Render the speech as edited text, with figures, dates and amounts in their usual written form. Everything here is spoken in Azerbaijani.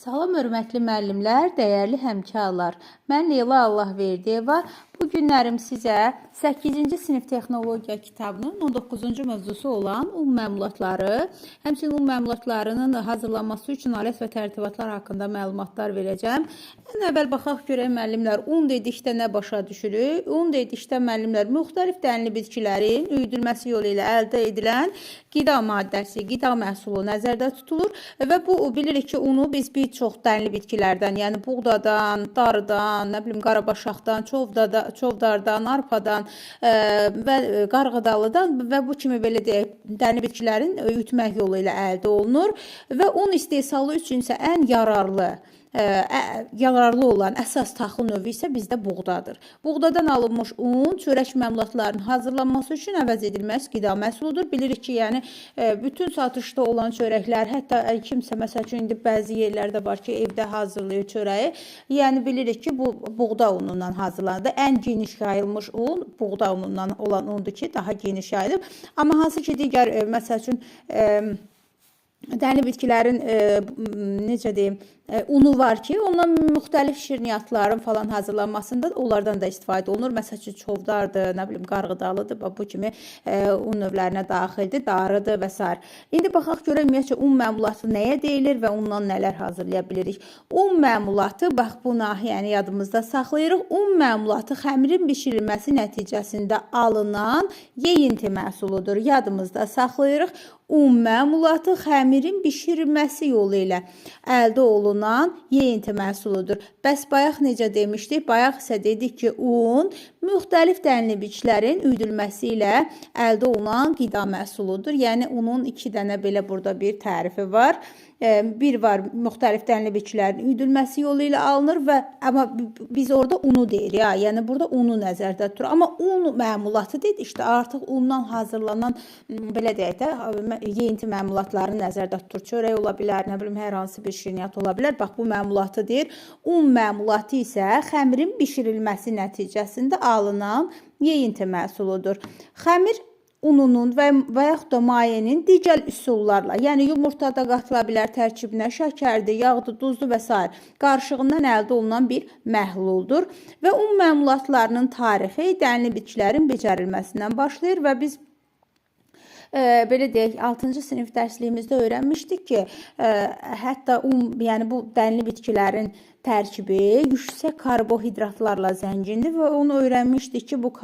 Salam hörmətli müəllimlər, dəyərli həmkarlar. Mən Leyla Allahverdiyeva. Bu günlərim sizə 8-ci sinif texnologiya kitabının 19-cu mövzusu olan un məmulatları, həmçinin un məmulatlarının hazırlanması üçün alət və tərtibatlar haqqında məlumatlar verəcəm. Ən əvvəl baxaq görək müəllimlər, un dedikdə nə başa düşürük? Un dedikdə müəllimlər müxtəlif dənli bitkilərin üyüdülməsi yolu ilə əldə edilən qida maddəsi, qida məhsulu nəzərdə tutulur və bu bilirik ki, unu biz bir çox dənli bitkilərdən, yəni buğdadan, darıdan, nə bilim qarabaşaqdan, çovdardan, arpadan və qarğıdalıdan və bu kimi belə deyək, dənli bitkilərin üyütmək yolu ilə əldə olunur və un istehsalı üçün isə ən yararlı yararlı olan əsas taxıl növü isə bizdə buğdadır. Buğdadan alınmış un çörək məmulatlarının hazırlanması üçün əvəz edilməz qida məhsuludur. Bilirik ki, yəni bütün satışda olan çörəklər, hətta kimsə məsəl üçün indi bəzi yerlərdə var ki, evdə hazırlayır çörəyi. Yəni bilirik ki, bu buğda unundan hazırlanır. Ən geniş yayılmış un buğda unundan olan undur ki, daha geniş yayılıb. Amma hansı ki digər məsəl üçün dənli bitkilərin necə deyim, unu var ki, ondan müxtəlif şirniyyatların falan hazırlanmasında onlardan da istifadə olunur. Məsəl üçün çovdardır, nə bilim qarğıdalıdır, bu kimi un növlərinə daxildir, darıdır və sair. İndi baxaq görək ümumiyyətcə un məmulatı nəyə deyilir və undan nələr hazırlaya bilirik. Un məmulatı, bax bu nahiyəni yadımızda saxlayırıq. Un məmulatı xəmirin bişirilməsi nəticəsində alınan yeyinti məhsuludur. Yadımızda saxlayırıq. Un məmulatı xəmirin bişirilməsi yolu ilə əldə olunan yeyinti məhsuludur. Bəs bayaq necə demişdik? Bayaq isə dedik ki, un müxtəlif dənli bitkilərin üyüdülməsi ilə əldə olunan qida məhsuludur. Yəni unun iki dənə belə burada bir tərifi var. Bir var müxtəlif dənli bitkilərin üyüdülməsi yolu ilə alınır və amma biz orada unu deyirik, ha, yəni burada unu nəzərdə tutur. Amma un məmulatı dedik, işte artıq undan hazırlanan belə deyək də yeyinti məmulatlarını nəzərdə tutur. Çörək ola bilər, nə bilim hər hansı bir şirniyyat ola bilər. Bax bu məmulatı deyir. Un məmulatı isə xəmirin bişirilməsi nəticəsində alınan yeyinti məhsuludur. Xəmir ununun və yaxud da mayenin digər üsullarla, yəni yumurta da qatıla bilər tərkibinə, şəkərdir, yağdır, duzdur və sair qarışığından əldə olunan bir məhluldur və un məmulatlarının tarixi dənli bitkilərin becərilməsindən başlayır və biz belə deyək, 6-cı sinif dərsliyimizdə öyrənmişdik ki, hətta un, yəni bu dənli bitkilərin tərkibi yüksək karbohidratlarla zəngindir və onu öyrənmişdik ki, bu